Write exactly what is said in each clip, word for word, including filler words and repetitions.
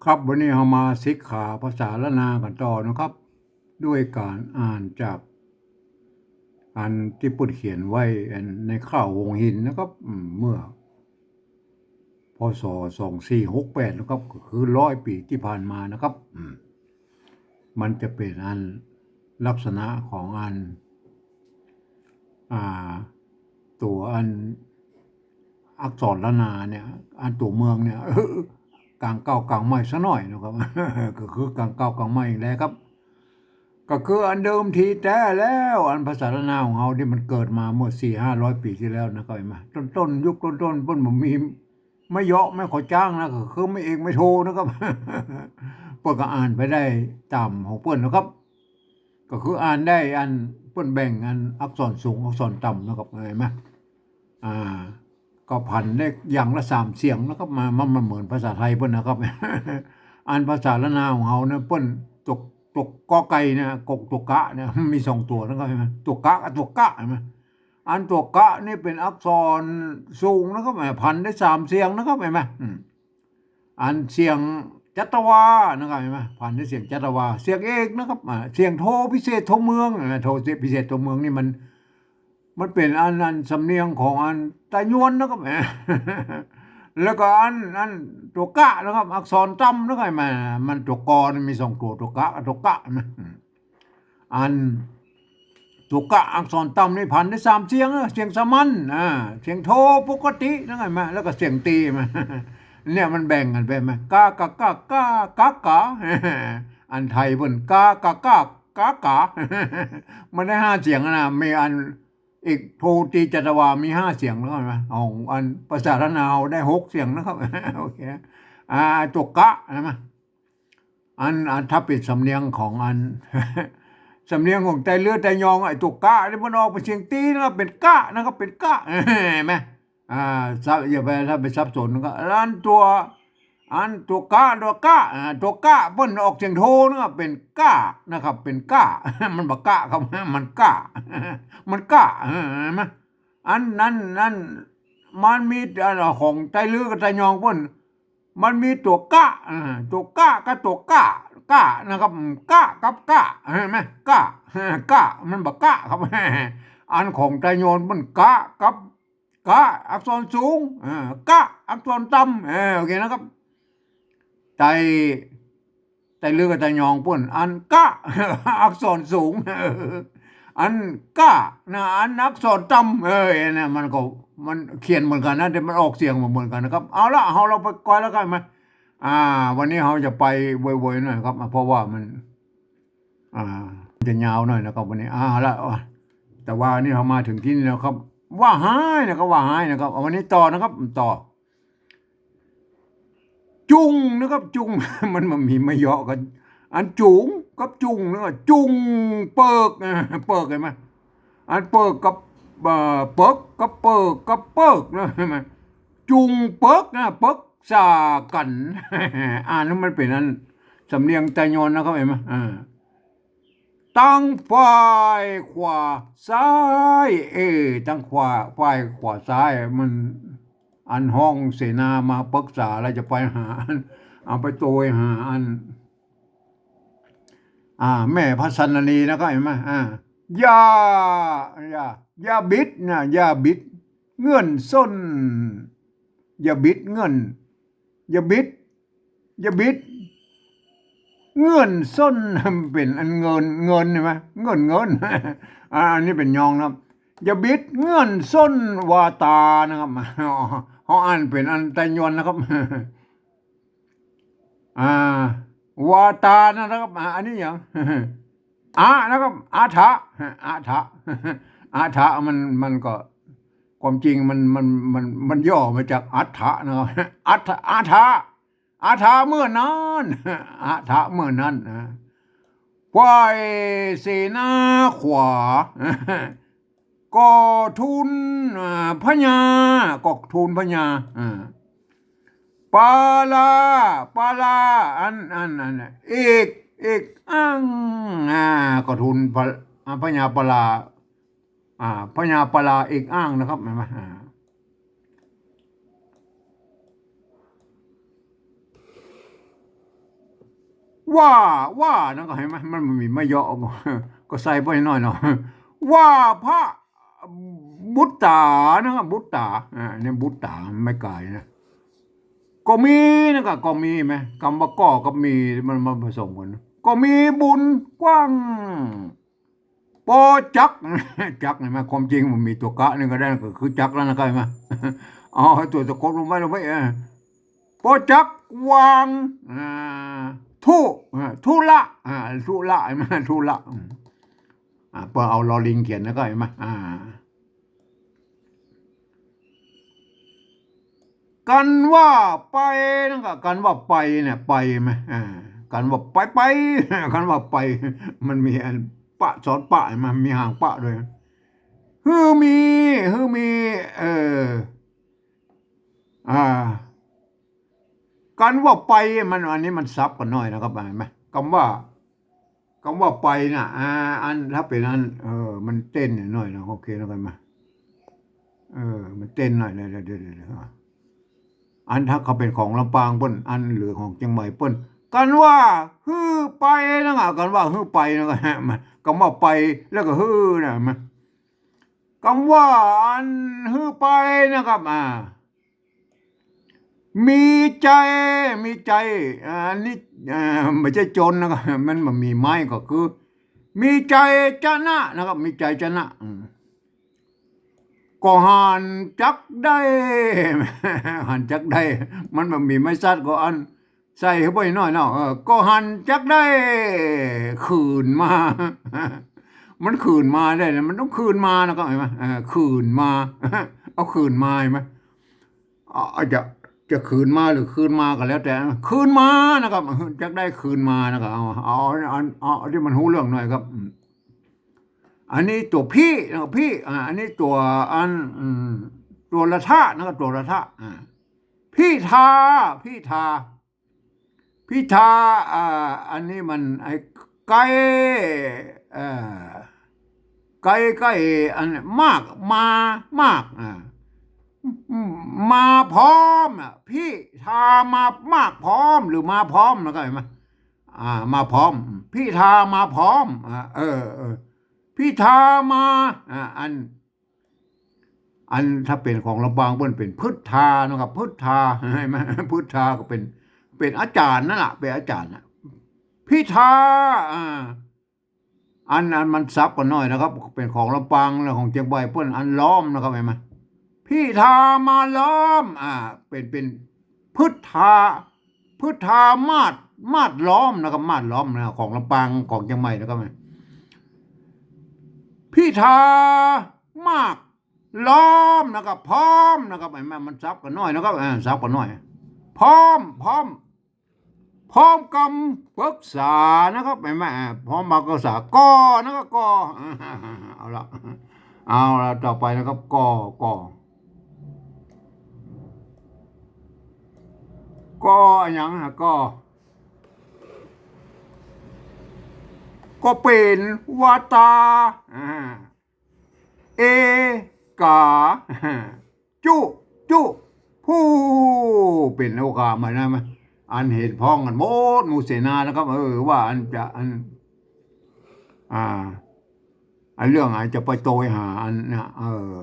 ครับ วันนี้เฮามาสิกขาภาษาล้านนากั๋นต่อนะครับ ด้วยก๋านอ่านจากอันตี้เปิ้นเขียนไว้อันในข่าวหงส์หินนะครับ อืม เมื่อ พ.ศ. สองสี่หกแปด นะครับ ก็คือร้อยปี๋ตี้ผ่านมานะครับ อืม มันจะเป๋นอันลักษณะของอัน อ่า ตั๋วอันอักษรล้านนาเนี่ย อันตั๋วเมืองเนี่ย เออ ก๋างเก่าก๋างใหม่สักหน่อยนะครับ ก็คือก๋างเก่าก๋างใหม่อีกแล้วครับ ก็คืออันเดิมทีแต๊แล้ว อันภาษาล้านนาของเฮาตี้มันเกิดมาเมื่อสี่ห้าร้อยปี๋ตี้แล้วนะครับ หันก่อ ต้นๆ ยุคต้นๆ เปิ้นบ่มี ไม้เยาะไม้ขอจ้างนะ ก็คือไม้เอกไม้โทนะครับ เปิ้นก็อ่านไปได้ต๋ามของเปิ้นนะครับ ก็คืออ่านได้อันเปิ้นแบ่งอันอักษรสูงอักษรต่ำนะครับ หันก่อ อ่า ก็ผันได้อย่างละสามเสียงนะครับ มา มัน มันเหมือนภาษาไทยเปิ้นนะครับ อันภาษาล้านนาของเฮาเนี่ย เปิ้นตั๋ว ตั๋วกอไก่เนี่ย กับตั๋วกะเนี่ย มีสองตั๋วนะครับ หันก่อ ตั๋วกะกับตั๋วก้า หันก่อ อันตั๋วก้านี่เป๋นอักษรสูงนะครับ อ่า ผันได้สามเสียงนะครับ หันก่อ อืม อันเสียงจัตวานะครับ หันก่อ ผันได้เสียงจัตวา เสียงเอกนะครับ อ่า เสียงโทพิเศษโทเมือง อ่า โทพิเศษโทเมืองนี่มัน มันเป๋นอัน อันสำเนียงของอันตะยวนนะครับ แล้วก็อัน อันตั๋วกะนะครับ อักษรต่ำนะครับ หันก่อ มันตั๋วกอนี่มีสองตั๋ว ตั๋วกะกับตั๋วก้านะ อืม อันตั๋วกะอักษรต่ำนี่ผันได้สามเสียงนะ เสียงสามัญ อ่า เสียงโทปกตินะครับ หันก่อ แล้วก็เสียงตี หันก่อ เนี่ยมันแบ่งกั๋นไป หันก่อ กะกะกะกะกะกะ อันไทยเปิ้น กะกะกะกะกะ มันได้ห้าเสียงนะ มีอันอีกโทตีจัตวามีห้าเสียงนะครับ หันก่อ ของอันภาษาล้านนาได้หกเสียงนะครับ โอเค อ่า ตั๋วกะ หันก่อ อัน อันถ้าเป๋นสำเนียงของอัน สำเนียงของไตเหลือไตยอง ไอ้ตั๋วกะนี่มันออกเป๋นเสียงตีนะครับ เป๋นกะนะครับ เป๋นกะ หันก่อ อ่า สับ อย่าไป ถ้าไปสับสนก็ อันตั๋ว อันตั๋วกะ ตั๋วกะ อ่า ตั๋วกะเปิ้นออกเสียงโทนะครับ เป๋นก้านะครับ เป๋นก้า มันบ่กะครับ มันก้า มันก้า เออ หันก่อ อันนั้น นั้น มันมี อันของไตเหลือกับไตยองเปิ้น มันมีตั๋วกะ อ่า ตั๋วกะกับตั๋วก้า ก้านะครับ อืม กะกับก้า หันก่อ กะ กะ มันบ่กะครับ อันของไตยองเปิ้นกะกับกะ อักษรสูง อ่า กะ อักษรต่ำ เออ โอเคนะครับ ไต ไตเหลือกับไตยองเปิ้น อันกะ อักษรสูง อันกะนะ อันอักษรต่ำ เออ เนี่ย มันก็ มันเขียนเหมือนกั๋นนะ แต่มันออกเสียงบ่เหมือนกั๋นนะครับ เอาละ เฮา เฮาไปก่อนแล้วกั๋นมา อ่า วันนี้เฮาจะไปไวๆ หน่อยครับ เพราะว่ามัน อ่า จะยาวหน่อยนะครับ วันนี้ อ่า ละ อ่ะ แต่ว่านี่เฮามาเถิงตี้นี่แล้วครับ ว่าฮ้ายนะครับ ว่าฮ้ายนะครับ เอาวันนี้ต่อนะครับ ต่อ จุงนะครับ จุง มัน มันมีไม้เยาะกั๋น อันจุงกับจุงนะครับ จุงเปิ๊ก อ่า เปิ๊ก หันก่อ อันเปิ๊กกับ เอ่อ เปิ๊กกับเปิ๊กกับเปิ๊กนะ หันก่อ จุงเปิ๊กนะ ปรึกษากั๋น อ่า นี่มันเป๋นอันสำเนียงไตยองนะครับ หันก่อ อ่า ตังฝ่ายขวาซ้าย เออ ตังขวา ฝ่ายขวาซ้าย มัน อันฮ้องเสนามาปรึกษาแล้วจะไปหาอัน เอาไปโตยหาอัน อ่า แม่พระสันนารีนะครับ หันก่อ อ่า อย่า อย่า อย่าบิดนะ อย่าบิด เงินส้น อย่าบิดเงิน อย่าบิด อย่าบิด เงินส้น เป๋นอันเงิน เงินหันก่อ เงิน เงิน อ่า อันนี้เป๋นยองนะครับ อย่าบิดเงินส้นวาตานะครับ เฮาอ่านเป๋นอันไตยองนะครับ อ่า วาตานะครับ อ่า อันนี้หยัง อะนะครับ อะถะ อะถะ อะถะ มัน มันก็ ความจริงมัน มัน มัน มันย่อมาจากอัฏฐะนะครับ อัฏฐะ อะถะ อะถะเมื่อนั้น อะถะเมื่อนั้นนะ ฝ่ายเสนาขวา ก็ทูล อ่า พญา ก็ทูลพญา อ่า ปาลา ปาลา อัน อัน อัน เอก เอกอัง อ่า ก็ทูลพระ อ่า พญาปาลา อ่า พญาปาลาเอกอังนะครับ หันก่อ อ่า เ ว่า ว่า นั่นก็หันก่อ มันบ่มีไม้เยาะ ก็ใส่ไปหน้อยเนาะ ว่าพระบุตตา นั่นก็บุตตา อ่า เนี่ยบุตตา ไม้ก๋ายนะ ก็มี นั่นก็ ก็มี หันก่อ กำว่าก็กับมี มันมาผสมกั๋น ก็มีบุญกว้าง ปอจัก จัก หันก่อ ความจริงมันมีตั๋วกะนี่ก็ได้ ก็คือจักแล้วนะ หันก่อ เอาตั๋วสะกดลงไป ลงไป เออ ปอจักวาง อ่า ธุ อ่า ธุระ อ่า ธุระ หันก่อ ธุระ อืม อ่า เปิ้นเอาลอลิงเขียน หันก่อ หันก่อ อ่า กันว่าไป นั่นก็ กันว่าไปเนี่ย ไป หันก่อ อ่า กันว่าไป ไป กันว่าไป มันมีอันปะซ้อนปะ หันก่อ มันมีหางปะด้วย หื้อมี หื้อมี เออ อ่า กันว่าไป มัน อันนี้มันสับกั๋นหน้อยนะครับ หันก่อ กำว่า กำว่าไปน่ะ อ่า อัน ถ้าเป๋นอัน เออ มันเต้นหน้อยนะ โอเคนะ หันก่อ เออ มันเต้นหน้อย เดี๋ยว เดี๋ยว เดี๋ยว เดี๋ยว อันถ้าเขาเป๋นของลำปางเปิ้น อันหรือของเจียงใหม่เปิ้น กันว่าหื้อไป นั่นก็ กันว่าหื้อไป นั่นก็ มัน กำว่าไป แล้วก็หื้อน่ะ มัน กำว่าอันหื้อไปนะครับ อ่า มีใจ๋ มีใจ๋ อ่า อันนี้ อ่า บ่ใจ้จนนะครับ มันบ่มีไม้ก็คือ มีใจ๋จะนะนะครับ มีใจ๋จะนะ อืม ก็หันจักได้ หันจักได้ มันบ่มีไม้สัตว์ก็อัน ใส่เข้าไปหน้อยเนาะ เออ ก็หันจักได้ คืนมา มันคืนมาได้นะ มันต้องคืนมานะครับ หันก่อ เออ คืนมา เอาคืนมา หันก่อ เอา เอาจะ จะคืนมาหรือคืนมาก็แล้วแต่ คืนมานะครับ จักได้คืนมานะครับ เอา เอา เอา เอา เอาตี้มันฮู้เรื่องหน่อยครับ อืม อันนี้ตั๋วพินะครับ พิ อ่า อันนี้ตั๋วอัน อืม ตั๋วระทะนะครับ ตั๋วระทะ อ่า พิธา พิธา พิธา อ่า อันนี้มันไอ้ไก่ เอ่อ ไก่ ไก่ อันมาก มา มาก อ่า มาพร้อมน่ะ พิธามา มากพร้อม หรือมาพร้อม หันก่อ หันก่อ อ่า มาพร้อม พิธามาพร้อม อ่า เออ เออ พิธามา อ่า อัน อันถ้าเป๋นของลำปางเปิ้นเป๋นพฤทธานะครับ พฤทธา หันก่อ พฤทธาก็เป๋น เป๋นอาจ๋ารย์นั่นแหละ เป๋นอาจ๋ารย์น่ะ พิธา อ่า อัน อันมันสับกั๋นหน้อยนะครับ เป๋นของลำปางและของเจียงใหม่เปิ้น อันล้อมนะครับ หันก่อ พิธามาล้อม อ่า เป๋น เป๋นพฤทธา พฤทธามาศ มาศล้อมนะครับ มาศล้อมนะ ของลำปาง ของเจียงใหม่นะครับ พิธามากล้อมนะครับ พร้อมนะครับ หันก่อ มันสับกั๋นหน้อยนะครับ อ่า สับกั๋นหน้อย พร้อม พร้อม พร้อมกำปึกษานะครับ หันก่อ อ่า พร้อมกำปึกษา ก่อนะครับ ก่อ เอาละ เอาละ ต่อไปนะครับ ก่อ ก่อ ก่ออะหยังฮะ ก่อ ก็เป๋นวาตา อ่า เอ ก๋า จุ จุ ผู้ เป๋นโอกาสมานะ อันเห็นพ้องกั๋นหมดหมู่เสนานะครับ เออ ว่าอันจะ อัน อ่า อันเรื่องอันจะไปโตยหาอันนะ เออ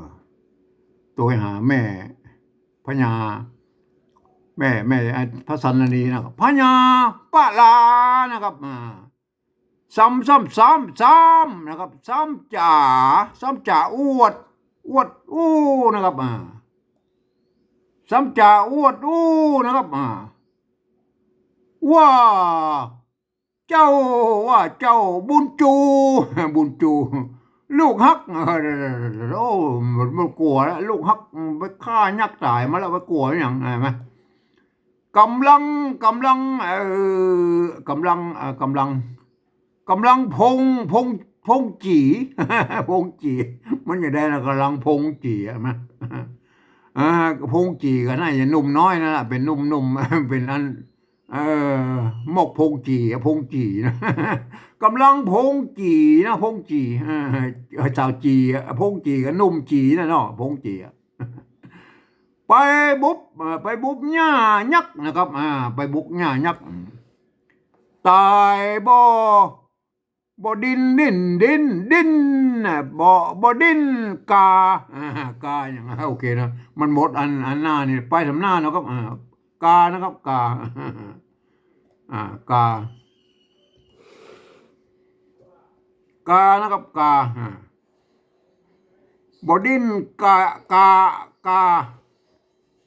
โตยหาแม่พญา แม่ แม่ อ่า พระสันนนีนะครับ พญาปะลานะครับ อ่า ซ้ำ ซ้ำ ซ้ำ ซ้ำนะครับ ซ้ำจ๋า ซ้ำจ๋าอวด อวดอู้นะครับ อ่า ซ้ำจ๋าอวดอู้นะครับ อ่า ว่าเจ้า ว่าเจ้าบุญจู บุญจู ลูกฮัก เออ โอ้ มัน มันกั๋วแล้ว ลูกฮักไปฆ่ายักษ์ต๋ายมาแล้ว ไปกั๋วอะหยัง หันก่อ ก๋ำลัง ก๋ำลัง เอ่อ ก๋ำลัง เอ่อ ก๋ำลัง ก๋ำลังพง พง พงจี๋ พงจี๋ มันจะได้นะ ก๋ำลังพงจี๋ หันก่อ อ่า พงจี๋ก็น่าจะหนุ่มน้อยนั่นแหละ เป๋นหนุ่มๆ เป๋นอัน เอ่อ หมกพงจี๋อะ พงจี๋นะ ก๋ำลังพงจี๋นะ พงจี๋ เออ สาวจี๋อะ พงจี๋กับหนุ่มจี๋น่ะเนาะ พงจี๋อะ ไปบุบ เอ่อ ไปบุบหญ้ายักษ์นะครับ อ่า ไปบุบหญ้ายักษ์ อืม ต๋ายบ่ บ่ดิ้น ดิ้น ดิ้น ดิ้น น่ะ บ่ บ่ดิ้น กา อ่า กา อย่างนั้น โอเคนะ มันหมดอัน อันหน้านี่ ไปต๋ามหน้านะครับ อ่า กานะครับ กา อ่า กา กานะครับ กา อ่า บ่ดิ้น กา กา กา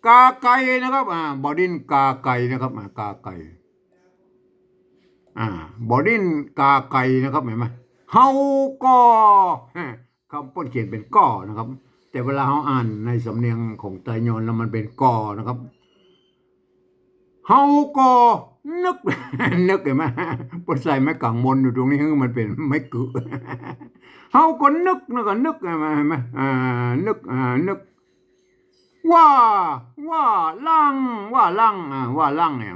กาไก่นะครับ อ่า บ่ดิ้น กาไก่นะครับ อ่า กาไก่ อ่า บ่ดิ้น กาไก่นะครับ หันก่อ ฮะ คำเปิ้นเขียนเป๋นก่อนะครับ แต่เวลาเฮาอ่านในสำเนียงของไตยอนแล้วมันเป๋นก่อนะครับ หันก่อนึก นึก หันก่อ เปิ้นใส่ไม้ก๋างมนอยู่ตรงนี้ หื้อมันเป๋นไม้กึ๊ หันก่อนึก นึก นึก หันก่อนึก อ่า นึก อ่า นึก ว่า ว่าลั้ง ว่าลั้ง อ่า ว่าลั้งเนี่ย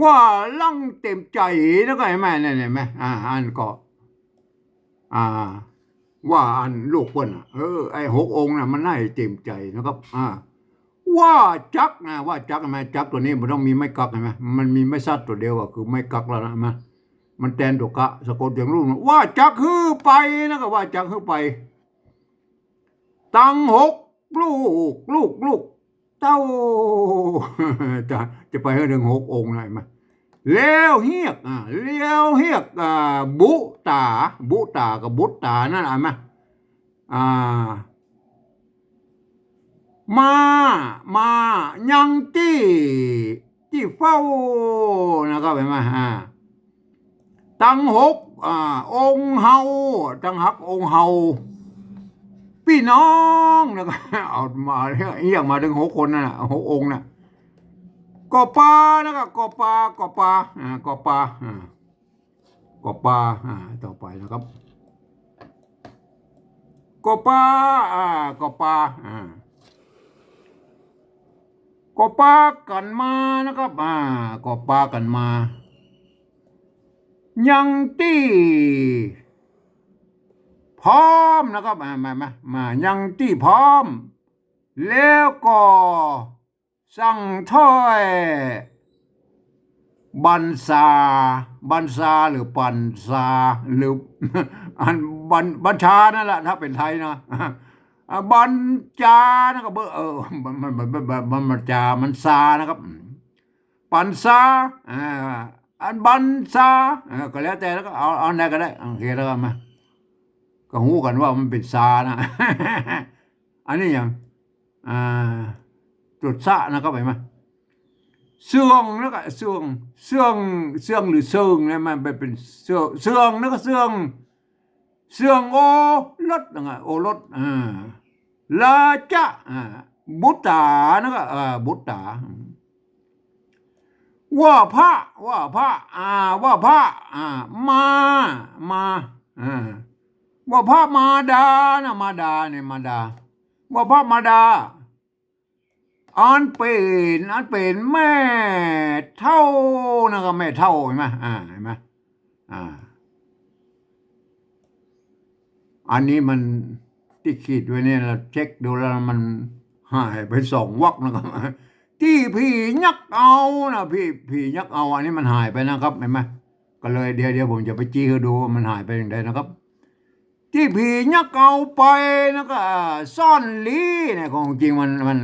ว่าลั้งเต๋มใจ๋นะครับ หันก่อ หันก่อ อ่า หันก่อ อ่า ว่าอันลูกเปิ้นน่ะ เออ ไอ้หกองค์น่ะ มันให้เต๋มใจ๋นะครับ อ่า ว่าจักนะ ว่าจัก หันก่อ จักตั๋วนี้บ่ต้องมีไม้กั๊ก หันก่อ มันมีไม้สัตว์ตั๋วเดียวก็คือไม้กั๊กแล้วนะ หันก่อ มันแตนตั๋วกะ สะกดอย่างลูกนะ ว่าจักหื้อไปนะครับ ว่าจักหื้อไป ตังหกลูก ลูก ลูกเต้า จะ จะไปหื้อเถิงหกองค์นะ หันก่อ แล้วเฮียก อ่า แล้วเฮียก อ่า บุต๋า บุต๋ากับบุต๋านั่น หันก่อ อ่า มา มายังตี้ ตี้เฝ้านะครับ หันก่อ อ่า ตังหก อ่า องค์เฮา ตังหกองค์เฮา ปี้น้องนะครับ เอามาเฮียกมาเถิงหกคนนั่นน่ะ หกองค์น่ะ ก่อปานะครับ ก่อปา ก่อปา อ่า ก่อปา อ่า ก่อปา อ่า ต่อไปนะครับ ก่อปา อ่า ก่อปา อ่า ก่อปากั๋นมานะครับ อ่า ก่อปากั๋นมา ยังตี้พร้อมนะครับ มา มา มา มา ยังตี้พร้อม แล้วก็ สั่งถ้อย บัญชา บัญชาหรือปัญชา หรือ อันบัญ บัญชานั่นแหละ ถ้าเป๋นไทยนะ อ่า บัญจานะก็เบ้อ เออ มัน มัน มัน มัน มัน บัญจา บัญชานะครับ ปัญชา อ่า อันบัญชา อ่า ก็แล้วแต่ แล้วก็เอา เอาอันใดก็ได้ โอเค แล้วก็มา ก็ฮู้กั๋นว่ามันเป๋นชานะ อันนี้อย่าง อ่า ตั๋วชะนะครับ หันก่อ เสื่อง แล้วก็เสื่อง เสื่อง เสื่องหรือเซิงเนี่ย มันเป๋น เป๋นเสื่อง เสื่อง แล้วก็เสื่อง เสื่องโอรสนะ โอรส อ่า ราชะ อ่า บุต๋า แล้วก็ อ่า บุต๋า ว่าพระ ว่าพระ อ่า ว่าพระ อ่า มา มา อ่า ว่าพระมาดานะ มาดาเนี่ย มาดา ว่าพระมาดา อันเป๋น อันเป๋นแม่เฒ่านะครับ แม่เฒ่า หันก่อ อ่า หันก่อ อ่า อันนี้มันตี้ขีดไว้เนี่ย เราเช็คดูแล้วมันหายไปสองวรรคนะครับ ตี้ผียักเอานะ ผี ผียักเอา อันนี้มันหายไปนะครับ หันก่อ ก็เลยเดี๋ยว เดี๋ยวผมจะไปจี้หื้อดูว่ามันหายไปอย่างใดนะครับ ตี้ผียักเอาไปนะก็ อ่า ซ่อนลี้เนี่ย ของจริงมัน มัน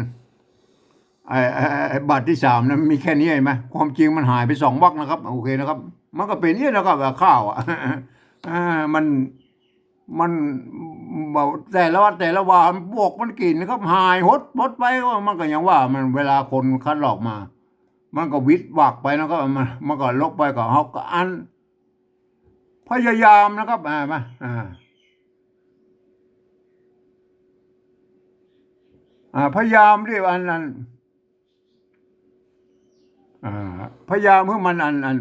ไอ้ ไอ้ ไอ้ ไอ้บาทตี้สามนะ มันมีแค่นี้หันก่อ ความจริงมันหายไปสองวรรคนะครับ โอเคนะครับ มันก็เป๋นอย่างนี้นะครับ อ่า ข้าวอ่ะ อ่า มัน มัน แต่ละวัน แต่ละวัน ปวกมันกิ๋นนะครับ หายหด หดไป มันก็ยังว่า มัน เวลาคนคัดลอกมา มันก็วิดวรรคไปนะครับ มัน มันก็ลบไป ก็เฮาก็อัน พยายามนะครับ อ่า มา อ่า อ่า พยายามที่อันนั้น อ่า พยายามหื้อมันอัน อัน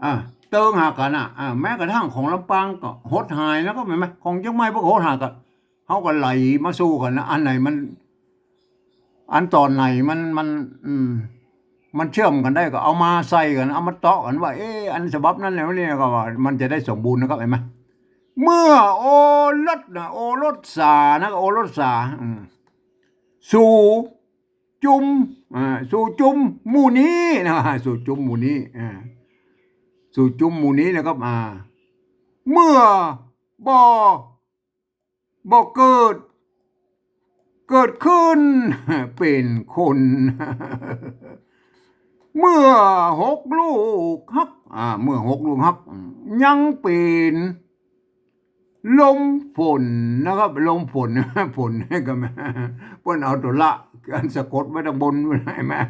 อ่า เติงหากั๋นน่ะ อ่า แม้กระทั่งของลำปางก็หดหายนะครับ หันก่อ ของเจียงใหม่เปิ้นก็หดหายกั๋น เฮาก็ไหลมาสู้กั๋นนะ อันไหนมัน อันต๋อนไหนมัน มัน อืม มันเชื่อมกั๋นได้ก็เอามาใส่กั๋น เอามาเตาะกั๋นว่า เอ๊ะ อันฉบับนั้นแล้วเนี่ย ก็ว่ามันจะได้สมบูรณ์นะครับ หันก่อ เมื่อโอรสนะ โอรสสานะ โอรสสา อืม สู่จุม อ่า สุจุมมุนีนะ สุจุมมุนี อ่า สุจุมมุนีนะครับ อ่า เมื่อบ่ บ่เกิด เกิดขึ้นเป๋นคน เมื่อหกลูกฮัก อ่า เมื่อหกลูกฮัก ยังเป๋นลมฝนนะครับ ลมฝน ฝนก็มา เปิ้นเอาตั๋วละ อันสะกดไว้ตางบน หันก่อ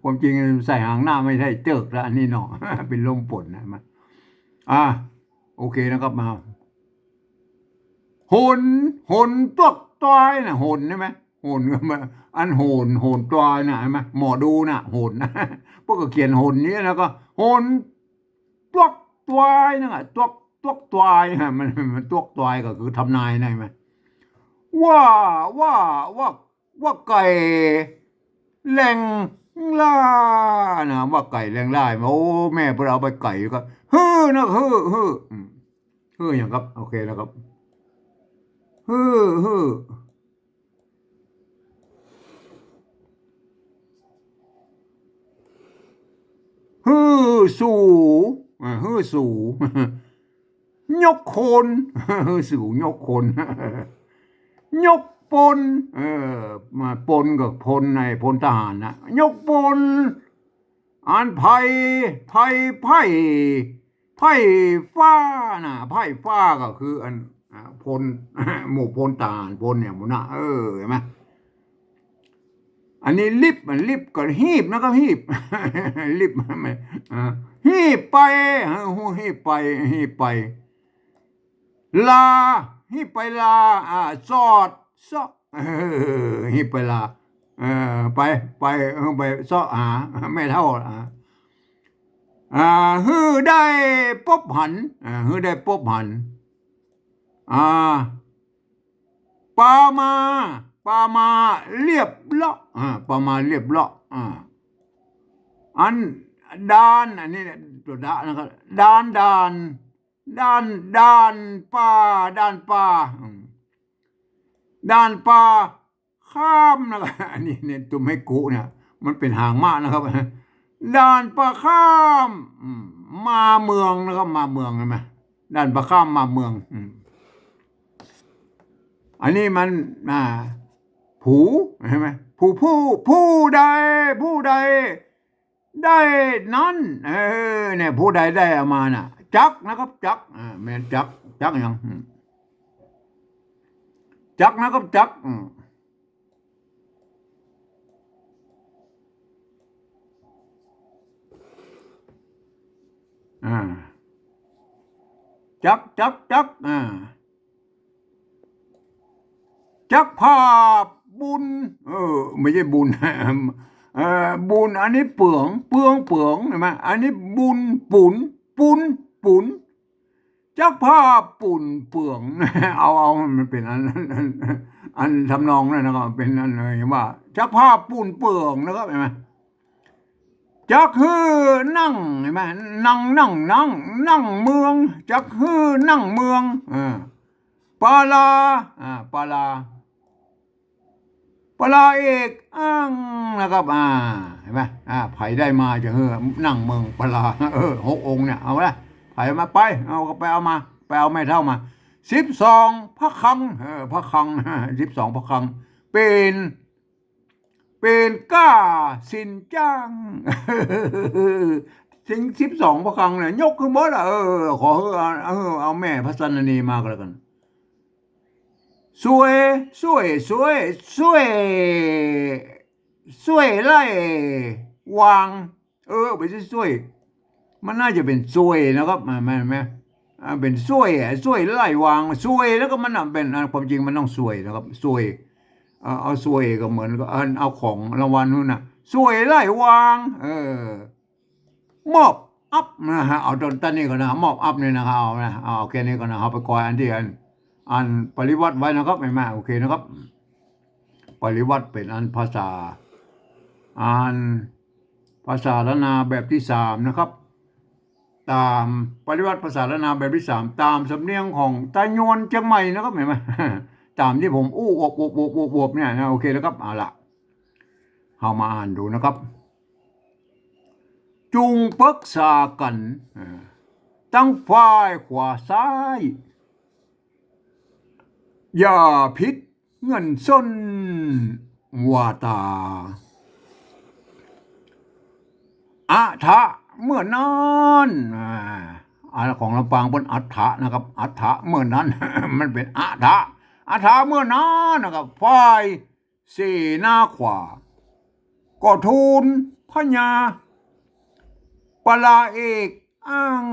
ความจริงใส่หางหน้าไม่ใช่เจิกละ อันนี้เนาะ เป๋นลมฝนนะ มา อ่า โอเคนะครับ มา หน หนตวกตวายนะ หนใช่ไหม หนก็มา อันโหน โหนตวายนะ ใช่ไหม หมอดูนะ หน พวกก็เขียนหนนี้แล้วก็ หนตวกตวายนะ ตวก ตวกตวายฮะ มัน มันตวกตวายก็คือทำนายนะ ใช่ไหม ว่า ว่า ว่า ว่าไก่แหล่งล่านะ ว่าไก่แหล่งล่า โอ้ แม่เปิ้นเอาไปไก่ก็ ฮือนะ ฮือ ฮือ อืม ฮือหยังครับ โอเคนะครับ ฮือ ฮือ ฮือสู อ่า ฮือสู ยกคน ฮือสู ยกคน ยกปน เออ มาปนกับพล นายพลทหารนะ ยกปน อันไพร่ ไพร่ ไพร่ ไพร่ฟ้านะ ไพร่ฟ้าก็คืออัน อ่า พล หมู่พลทหารพลเนี่ยหมู่นะ เออ ใช่ไหม อันนี้ลิบ มันลิบก็หีบนะครับ หีบ ลิบ อ่า หีบไป เออ หีบไป หีบไป ลา หีบไปลา อ่า สอดเซาะ เออ หีบไปลา เออ ไป ไป เออ ไปเซาะหาแม่เฒ่า อ่า อ่า หื้อได้ปบหัน อ่า หื้อได้ปบหัน อ่า ปามา ปามาเรียบเลาะ อ่า ปามาเรียบเลาะ อ่า อันดาน อันนี้ตั๋วดะนะครับ ดาน ดาน ดาน ดานป่า ดานป่า อืม ดานป่าข้ามนะครับ อันนี้เนี่ย ตุ้มให้กุเนี่ย มันเป๋นหางม้านะครับ ดานป่าข้าม อืม มาเมืองนะครับ มาเมือง ใช่ไหม ดานป่าข้ามมาเมือง อืม อันนี้มัน อ่า ผู้ ใช่ไหม ผู้ ผู้ ผู้ใด ผู้ใด ได้นั้น เออ เนี่ย ผู้ใดได้เอามาน่ะ จักนะครับ จัก อ่า แม่นจัก จักหยัง อืม จักนะครับ จัก อืม อ่า จัก จัก จัก อ่า จักภาพบุญ เออ ไม่ใช่บุญ เออ บุญ อันนี้เปือง เปือง เปือง ใช่ไหม อันนี้บุญ ปุน ปุน ปุน จักภาพปุนเปือง เอา เอา มันเป๋นอัน อัน อันทำนองนั่นนะครับ เป๋นอันเลยว่า จักภาพปุนเปืองนะครับ ใช่ไหม จักหื้อนั่ง ใช่ไหม นั่ง นั่ง นั่ง นั่งเมือง จักหื้อนั่งเมือง เออ ปาลา อ่า ปาลา ปาลาเอกอ้างนะครับ อ่า เห็นไหม อ่า ใผได้มาจะหื้อนั่งเมืองปาลา เออ หกองค์เนี่ย เอาละ ใผมาไป เอาก็ไปเอามา ไปเอาแม่เฒ่ามา สิบสองพระคลัง เออ พระคลัง สิบสองพระคลัง เป๋น เป๋นก้าสินจ้าง สิง สิบสองพระคลังเนี่ย ยกขึ้นหมดละ เออ ขอหื้อเอา เออ เอาแม่พระสันนนีมาก็แล้วกั๋น ซ่วย ซ่วย ซ่วย ซ่วย ซ่วยไล่วาง เออ ไม่ใช่ซ่วย มันน่าจะเป๋นซ่วยนะครับ อ่า แม่น แม่น อ่า เป๋นซ่วยอะ ซ่วยไล่วาง ซ่วยแล้วก็มันน่ะเป๋น อ่า ความจริงมันต้องซ่วยนะครับ ซ่วย เอา เอาซ่วยก็เหมือนกับอันเอาของรางวัลนู่นน่ะ ซ่วยไล่วาง เออ มอบอัพนะฮะ เอาตอน ตอนนี้ก่อนนะ มอบอัพนี่นะครับ เอานะ เอาแค่นี้ก่อนนะ เอาไปก่อน อันตี้อัน อันปริวรรตไว้นะครับ เห็นไหม โอเคนะครับ ปริวรรตเป๋นอันภาษา อันภาษาล้านนาแบบตี้สามนะครับ ต๋ามปริวรรตภาษาล้านนาแบบตี้สาม ต๋ามสำเนียงของตาญวนเจียงใหม่นะครับ เห็นไหม ต๋ามตี้ผมอู้อวบๆๆๆเนี่ยนะ โอเคนะครับ เอาละ เฮามาอ่านดูนะครับ จุ่งปึกษากั๋น เออ ตังฝ่ายขวาซ้าย อย่าผิดเงื่อนส้นวาต๋า อะถะเมื่อนั้น อ่า อันของลำปางเปิ้นอะถะนะครับ อะถะเมื่อนั้น มันเป๋นอะถะ อะถะเมื่อนั้นนะครับ ฝ่ายเสนาขวา ก็ทูลพญาปลาเอกอ้าง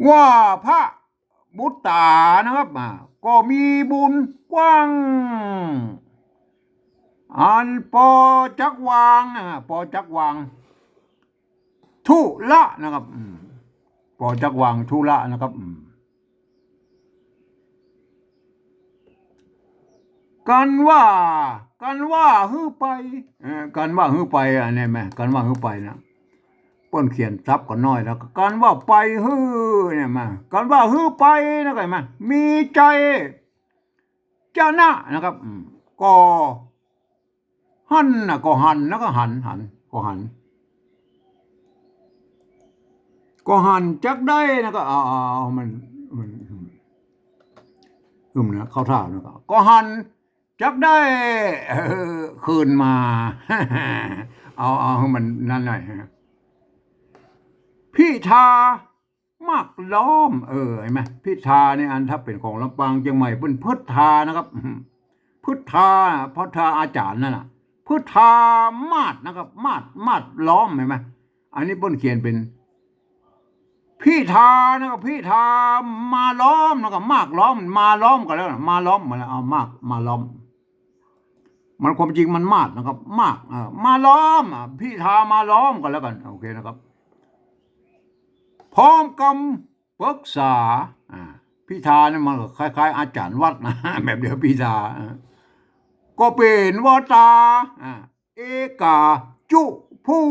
ว่าพระบุตตานะครับ อ่า ก็มีบุญกว้าง อันปอจักวาง อ่า ปอจักวาง ธุระนะครับ อืม ปอจักวางธุระนะครับ อืม กั๋นว่า กั๋นว่าหื้อไป เออ กั๋นว่าหื้อไป อันนี้แม่ กั๋นว่าหื้อไปนะ เปิ้นเขียนซับกั๋นน้อยแล้ว กั๋นว่าไปหื้อเนี่ยมา กั๋นว่าหื้อไปนะ ก็มา มีใจ๋จะนะนะครับ อืม ก็ หันนะ ก็หันนะ ก็หัน หัน ก็หัน ก็หันจักได้นะ ก็เอา เอา เอา มัน มัน อืม นะ เข้าท่านะ ก็ ก็หันจักได้ เออ คืนมา เอา เอาหื้อมันนั่นหน่อยฮะ พิธา มากล้อม เออ หันไหม พิธาเนี่ย อันถ้าเป๋นของลำปางเจียงใหม่เปิ้นพฤทธานะครับ พฤทธา พฤทธาอาจ๋ารย์นั่นน่ะ พฤทธามาศนะครับ มาศ มาศล้อม หันไหม อันนี้เปิ้นเขียนเป๋น พิธานะครับ พิธามาล้อมนะครับ มากล้อม มาล้อมกั๋นแล้วนะ มาล้อมมาแล้ว เอามาก มาล้อม มันความจริงมันมาศนะครับ มาก เออ มาล้อม อ่ะ พิธามาล้อมกั๋นแล้วกั๋น โอเคนะครับ พร้อมกำปึกษา อ่า พิธาเนี่ยมันก็คล้ายๆ อาจ๋ารย์วัดนะ แบบเดียวพิธา อ่า ก็เป๋นวาตา อ่า เอกาจุผู้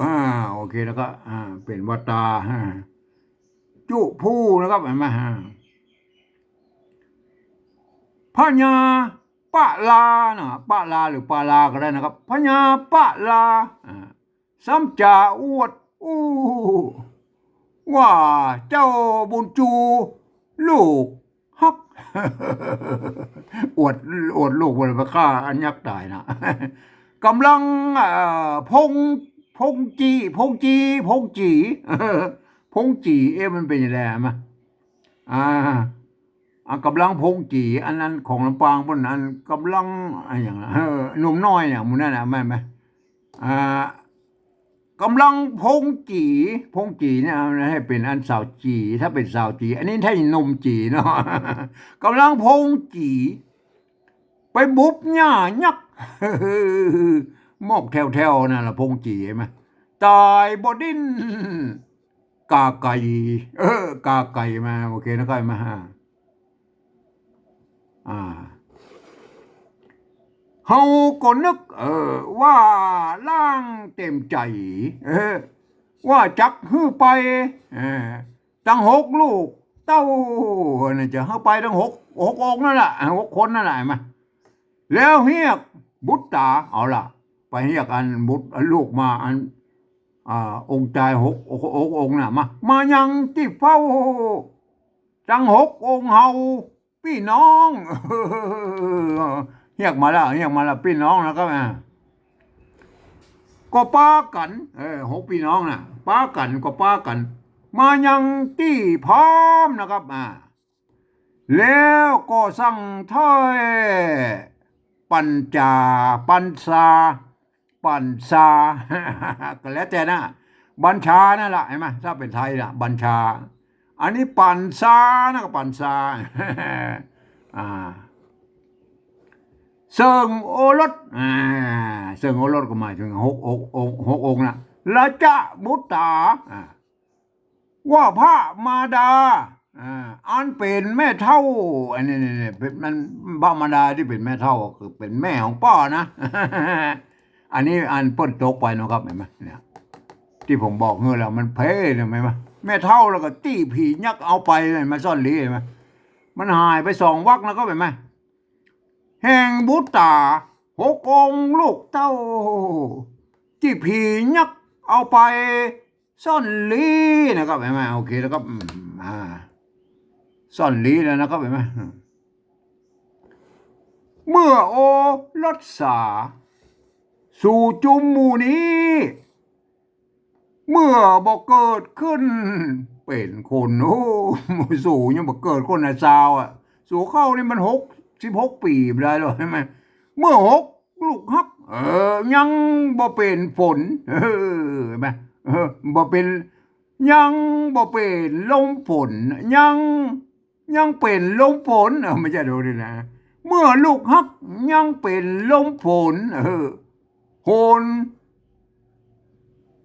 อ่า โอเค แล้วก็ อ่า เป๋นวาตา อ่า จุผู้นะครับ หันไหม อ่า พญาปลานะ ปลาหรือปาลาก็ได้นะครับ พญาปลา อ่า ซ้ำจะอวดอู้ ว่าเจ้าบุญจูลูกฮัก อวด อวดลูกว่าไปฆ่าอันยักษ์ต๋ายนะ ก่ำลัง เอ่อ พง พงจี พงจี พงจี พงจี เอ๊ะ มันเป๋นยังไงมะ อ่า อ่ะ ก่ำลังพงจี๋ อันนั้นของลำปางเปิ้น อันก่ำลัง อะหยังนะ เออ หนุ่มน้อยเนี่ย หมู่นั้นน่ะ แม่นไหม อ่า ก่ำลังพงจี๋ พงจี๋เนี่ย เอาให้เป๋นอันสาวจี๋ ถ้าเป๋นสาวจี๋ อันนี้ถ้าหนุ่มจี๋เนาะ ก่ำลังพงจี๋ ไปบุบหญ้ายักษ์ หมอกแถวๆ นั่นแหละ พงจี๋ หันไหม ต๋ายบ่ดิ้น กาไก่ เออ กาไก่มา โอเคนะ ใก้มา อ่า เฮาก็นึก เออ ว่าล่างเต๋มใจ๋ เออ ว่าจักหื้อไป เออ ตังหกลูกเต้า น่ะ จะหื้อไปตังหก หกองค์นั่นแหละ หกคนนั่นแหละ หันไหม แล้วเฮียกบุตรต๋า เอาล่ะ ไปเฮียกอันบุตร อันลูกมา อัน อ่า องค์จายหก หกองค์น่ะ มา มายังตี้เฝ้า ตังหกองค์เฮาปี้น้อง เฮียกมาแล้ว เฮียกมาแล้ว ปี้น้องนะครับ อ่า ก็ปากั๋น เออ หกปี้น้องน่ะ ปากั๋น ก็ปากั๋น มายังตี้พร้อมนะครับ อ่า แล้วก็สั่งถ้อยปัญจา ปัญชา ปัญชา ก็แล้วแต่นะ บัญชานั่นแหละ หันไหม ถ้าเป๋นไทยน่ะ บัญชา อันนี้ปัญชานะ ก็ปัญชา อ่า เสิ่งโอรส อ่า เสิ่งโอรสก็หมายถึงหกองค์ องค์ หกองค์น่ะ ราชบุตรา อ่า ว่าพระมารดา อ่า อันเป๋นแม่เฒ่า อันนี้ นี่ นี่ เป๋น มัน พระมารดาตี้เป๋นแม่เฒ่า ก็คือเป๋นแม่ของป้อนะ อันนี้อันเปิ้นตกไปเนาะครับ หันไหม เนี่ย ตี้ผมบอกหื้อแล้ว มันเพ้อ หันไหม แม่เฒ่าแล้วก็ตี้ผียักษ์เอาไปเลย มาซ่อนลี้ หันไหม มันหายไปสองวรรคแล้วก็ หันไหม แห่งบุตต๋าหกองค์ลูกเต้า ตี้ผียักษ์เอาไปซ่อนลี้นะครับ หันก่อ โอเคนะครับ อืม อ่า ซ่อนลี้แล้วนะครับ หันก่อ อืม เมื่อโอรสสา สู่จุมหมู่นี้ เมื่อบ่เกิดขึ้นเป๋นคน โอ้ สู่ยังบ่เกิดคนนะ ซาวอะ สู่เข้านี่มันหก สิบหกปี๋บ่ได้หรอก หันก่อ เมื่อหกลูกฮัก เออ ยังบ่เป๋นฝน เออ หันก่อ เออ บ่เป๋น ยังบ่เป๋นลมฝน ยัง ยังเป๋นลมฝน เออ บ่ใจ้ ดูดินะ เมื่อลูกฮักยังเป๋นลมฝน เออ หน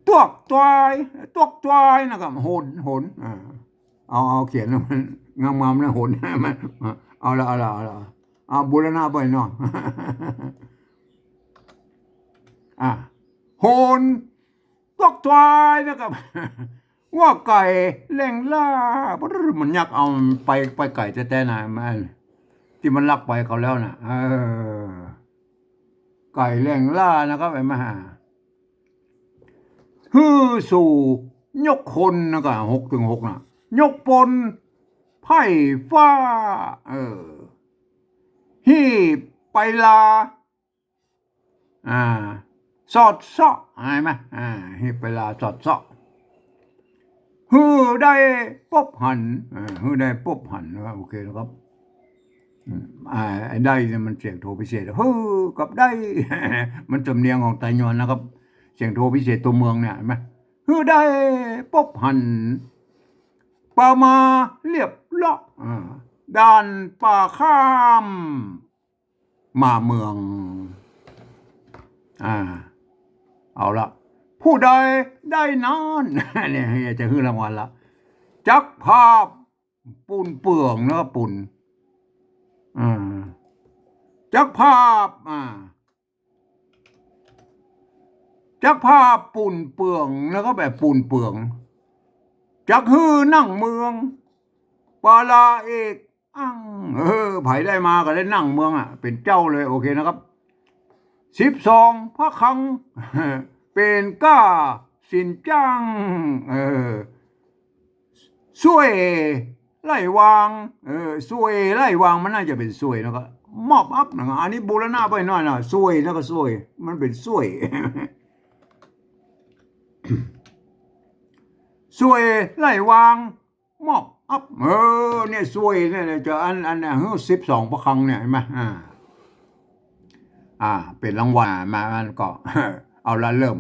ตวกตวาย ตวกตวายนะครับ หน หน อ่า เอา เอาเขียนมันงามๆนะ หน มัน เอาละ เอาละ เอาละ เอาบูรณะไปเนาะ อ่า หน ตวกตวายนะครับ ว่าไก่แล่งล่า มันยักเอาไป ไปไก่แต๊ๆ นะ มัน ตี้มันลักไปเขาแล้วน่ะ เออ ไก่แล่งล่านะครับ หันก่อ หื้อสู่ยกคนนะ ก็หกเถิงหกน่ะ ยกปนไพร่ฟ้า เออ หีบไปลา อ่า สอดเซาะ หันก่อ อ่า หีบไปลาสอดเซาะ หื้อได้ปบหัน อ่า หื้อได้ปบหันนะครับ โอเคนะครับ อืม อ่า ไอ้ได้เนี่ยมันเสียงโทพิเศษ หื้อกับได้ มันสำเนียงของไตยวนนะครับ เสียงโทพิเศษตัวเมืองเนี่ย หันก่อ หื้อได้ปบหัน ปามาเลียบเลาะ อ่า ด่านป่าข้าม มาเมือง อ่า เอาละ ผู้ใดได้นั้น เนี่ย จะหื้อรางวัลละ จักพาบปูนเปืองนะครับ ปูน อ่า จักพาบ อ่า จักพาบปูนเปืองนะครับ แบบปูนเปือง จักหื้อนั่งเมือง ปาลาเอกอั้ง เออ ใผได้มาก็ได้นั่งเมืองอ่ะ เป๋นเจ้าเลย โอเคนะครับ สิบสองพระคลัง เป๋นก้าสินจ้าง เออ ส่วยไล่วาง เออ ส่วยไล่วาง มันน่าจะเป๋นส่วยนะ ก็มอบอัพนะ อันนี้บูรณะไปหน่อยนะ ส่วยนะ ก็ส่วย มันเป๋นส่วย ส่วยไล่วาง มอบอัพ เออ เนี่ย ส่วยเนี่ย จะอัน อัน อัน หื้อ สิบสองพระคลังเนี่ย หันก่อ อ่า อ่า เป๋นรางวัลมา มันก็ เอาละ เริ่ม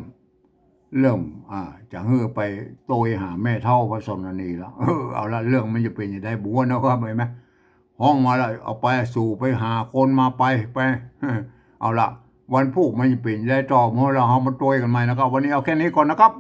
เริ่ม อ่า จะหื้อไปโตยหาแม่เฒ่าพระสนนีละ เออ เอาละ เรื่องมันจะเป๋นจะไดบัวนะครับ หันก่อ ฮ้องมาละ เอาไปสู่ไปหาคนมาไป ไป เอาละ วันพูกมันจะเป๋นจะไดต่อ เมื่อเฮามาโตยกั๋นใหม่นะครับ วันนี้เอาแค่นี้ก่อนนะครับ